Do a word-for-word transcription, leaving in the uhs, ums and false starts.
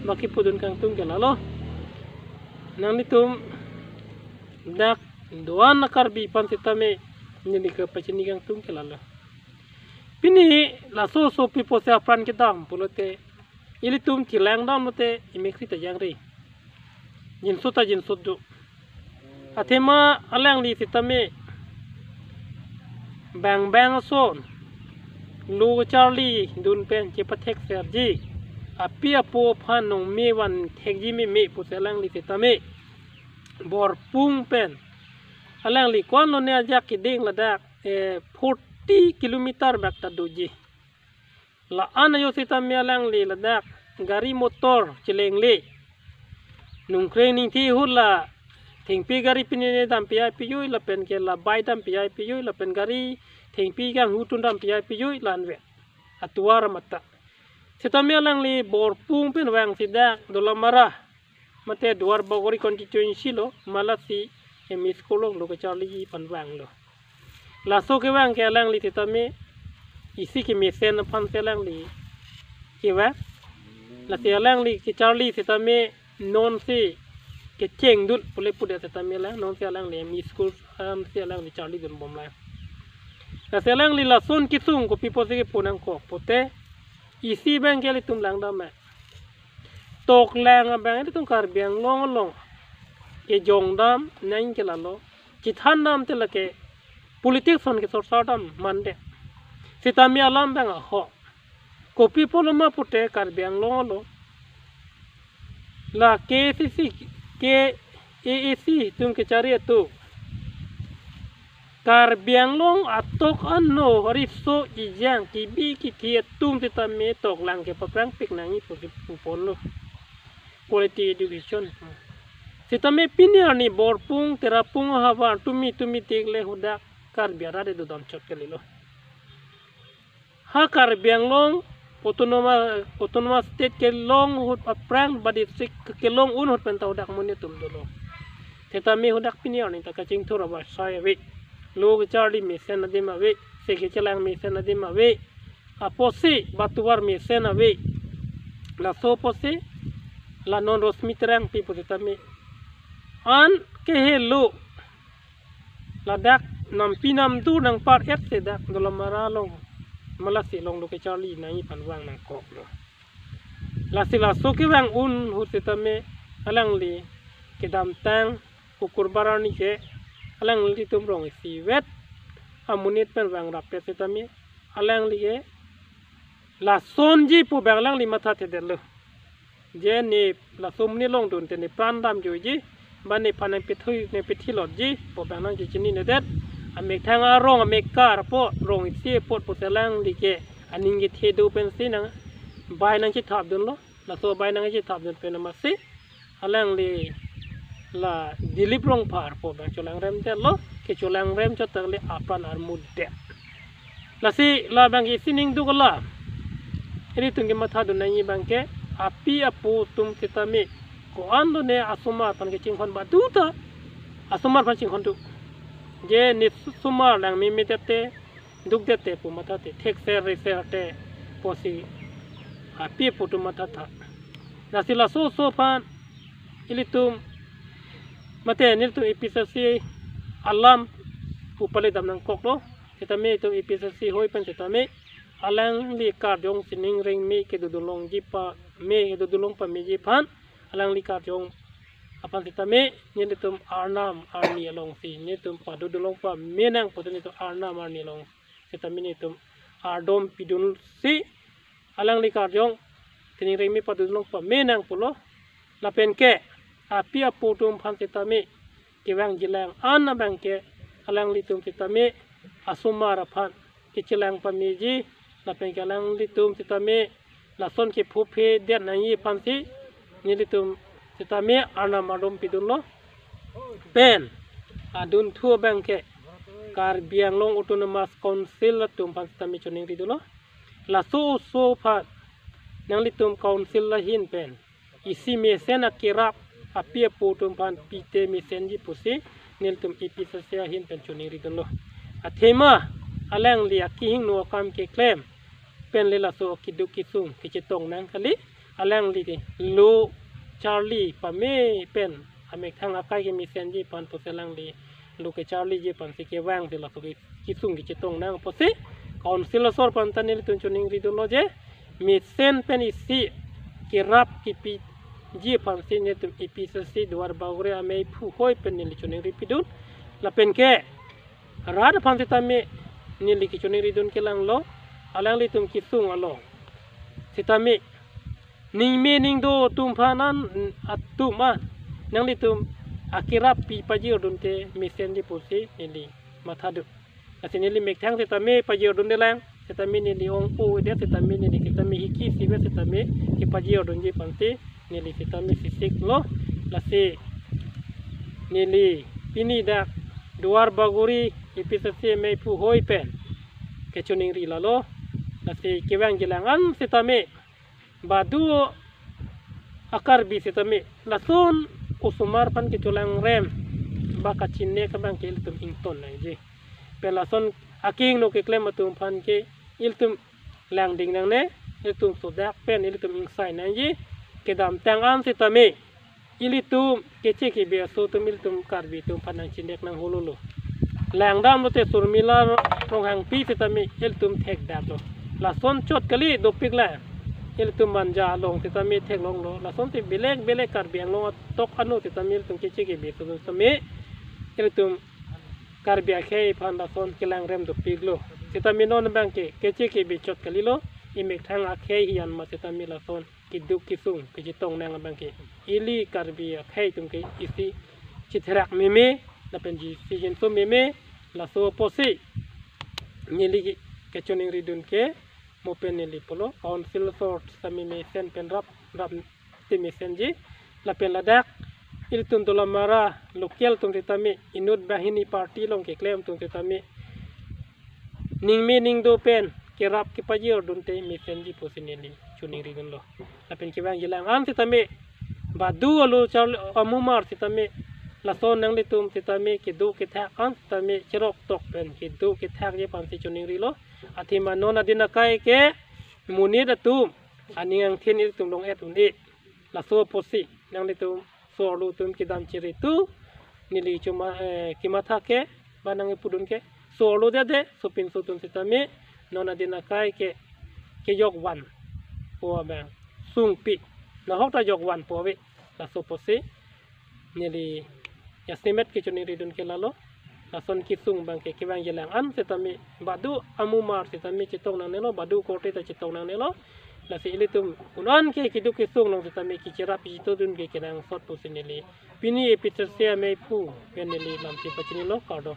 Baki pudun kangtung ke lalo. Nanglitum dak do-an a-Karbi aphan sitame neli kepachini kangtung ke lalo. Pini laso so pi pusi apran kedam pulote, ilitum thelang dam lote imek si ta jangre. Jinso ta jinso do. Athema alangli sitame bang bang ason lo kacharli dun pen chepathek serji, api apo aphan nong me van thekji meme pusi alangli sitame Borpung pen alangli ko-an lone ajak keding ladak, eh, forty kilometer bak ta doji. La-an ajo sitame alangli ladak gari motor chelengle. Nungkreng ningthi ahut la thengpi gari pinine dam pi ai pijui lapen ke la bike dam pi ai pijui lapen gari thengpi kanghu tun dam pi ai pijui la-an ve. Atovar mata. Sitame alangli Borpung pen vangsi dak Dolamara mate Duar Bagori constituency lo, Malasi M E school along lo kacharliji aphan vanglo. Laso kevang ke alangli sitame isi kemesen aphan si alangli kevang. Lasi alangli kacharli sitame non si kecheng dun pule pudet sitame lang non si alangli M E school, um, si alangli charli dun bom lang. Lasi alangli lason kesung kopi pusi kepu nangkok pulote, isi abang ke ilitum lang dam me. Toklang abang ilitum Karbi Anglong along kejong dam nang ke lalo. Chethan dam te lake politics ason kesorsa dam mande. Sitame alam abang ahok. Kopi pulo ma pulote Karbi Anglong along la K A C C, K A A C atum kechari atum Karbi Anglong atok ano riso ijang kibi kithi atum sitame toklang kepaphrang pik nangji pusi puponlo. Quality education. Sitame pini arni Borpung, Terapung ahavar tumi tumi tik le hadak Karbi arat dodam chot kalilo. Ha Karbi Anglong Autonomous, Autonomous State kelong ahut aphrang ba district kelong un ahut pen ta hadak amonit atum dolo. Sitame hadak pini arni ta kachingthur abang sai ave. Lo kacharli mesen adim ave, se kechelang mesen adim ave. Apotsi ba tovar mesen ave. Laso apotsi la non Rosmi Terangpi pu sitame an kehelo ladak nampi namdur nangpar-et si dak Dolamara along, Malasi along lo kacharli nangji aphan vang nangkoklo. Lasi laso kevang un ahut sitame alangli kedamtang Kukurbar arni ke alanglitum rong isivet amonit pen vangrap-et sitame alangli ke lasonji pu abang alangli mathathedetlo. Je ne laso amonit along dun te ne pran damjuiji, ba nephan nangpethui nangpethilotji pu abang nangchechininedet. Amethang arong amekar apot, rong isi apot pusi alangli ke aning kethe do pensi nang bai nangchethap dunlo. Laso bai nangchethap dun pen amatsi alangli la Dilip Rongphar pu abang cholangremdetlo, kecholangrem chot ta le apran armudet. Lasi labang ke isi ning duk alam ilitum kematha dun nangji abang ke api apo atum sitame ko-an lone asomar aphan kachinghon badu ta asomar aphan chinghon do. Je ne su-, somar lang memedet te, dukdet te pu mathathe, thekser reser te pusi api apo atum mathatha. Lasi laso oso aphan ilitum mate nelitum A P C C alam pu pale dam nangkoklo. Sitame itum A P C C hoi pen sitame alangli karjong sining rengme kedodunlongji pame, kedodunlong pameji aphan alangli karjong aphan sitame nelitum arnam arni alongsi nelitum padodunlong pame nang pusi nelitum arnam arni along sitame nelitum ardom pidunsi alangli karjong sining rengme padodunlong pame nang pulo. Lapen ke api apo atum aphan sitame kevangji lang an abang ke alanglitum sitame asomar aphan kechelang pameji, lapen ke alanglitum sitame lason kephophedet nangji aphansi nelitum sitame arnam ardom pidunlo. Pen adunthu abang ke Karbi Anglong Autonomous Council atum aphan sitame choningri dunlo. Laso oso aphan nanglitum council ahin pen isi mesen akerap api apo atum aphan pite mesenji pusi nelitum A P C C ahin pen choningri dunlo. Athema alangli akehingno akam keklem pen le laso akeduk kesung kechetong nang kali. alangli ke lo charli pame pen amethang akai kemesenji aphan pusi alangli lo kecharliji aphansi kevangsi laso ke kesung kechetong nang pusi Council asor aphan ta nelitum choningri dunlo je mesen pen isi kerap kepiji aphansi nelitum A P C C Duar Bagori amei phu hoi pen neli choningri pidun lapen ke rat aphan sitame neli kechoningri dun kelanglo, alanglitum kesung along sitame ningme ningdo atum aphan an atum an nanglitum akerap pi pajir dunte mesenji pusi neli mathadun. Lasi neli methang sitame pajir dunde lang, sitame neli ong-o-edet sitame neli sitame hiki sivet sitame kepajir dunji aphansi neli sitame sisiklo. Lasi neli pini dak Duar Bagori A P C C amei phu hoi pen kechoningri lalo. Lasi kevangji lang an sitame badu a-Karbi sitame lason osomar aphan kecholangrem ba kachinek abang ke ilitum ington nangji. Pen lason akehingno keklem atum aphan ke ilitum langding nangne, ilitum sodak pen ilitum ingsai nangji. Kedamtang an sitame ilitum Keche Kebe aso atum ilitum Karbi atum aphan nangchinek nang hololo. Langdam lote Surmila Ronghangpi sitame ilitum thekdamlo. Lason chot kali dopik la. Ilitum Manja along sitame theklonglo. Lasonsi belek belek Karbi Anglong atok ano sitame ilitum Keche Kebe aso atum sitame ilitum Karbi akhei aphan lason kelangrem dopiklo. Sitame non abang ke Keche Kebe chot kalilo. Emethang akhei hiyan ma sitame lason keduk kesung kechetong nang abang ke ili Karbi akhei atum ke isi chetherak meme lapen ji si jinso meme. Laso apotsi neli kechoningri dun ke mo pen neli pulo Council asor sitame mesen pen rap rap te mesenji lapen ladak ilitum Dolamara local atum sitame inut banghini party along keklem atum sitame ningme ningdo pen kerap kepajir dunte mesenji pusi neli choningri dunlo. Lapen kevangji lang an sitame badu alo char amumar sitame lason nanglitum sitame kedo kethak an sitame cherok tok pen kedo kethakji aphansi choningrilo. Athema non adin akai ke monit atum aning angthin ilitum long-et un-e. Laso apotsi nanglitum so-arlo atum kedam chiri tu neli chuma, eh, kematha ke ba nangkepudun ke so-arlo dede sopinso atum sitame non adin akai ke kejok vanpo abang sungpi nahok ta jok vanpo ave. Laso apotsi neli jasemet kechoningri dun ke lalo. Lason kesung abang ke kevangji lang an sitame badu amumar sitame chetong nangnelo, badu korte ta chetong nangnelo. Lasi ilitum un-an ke keduk kesung along sitame kecherap kechito dun ke kenangsot pusi neli pini A P C C amei phu pen neli lamthe pachinilo, kardom.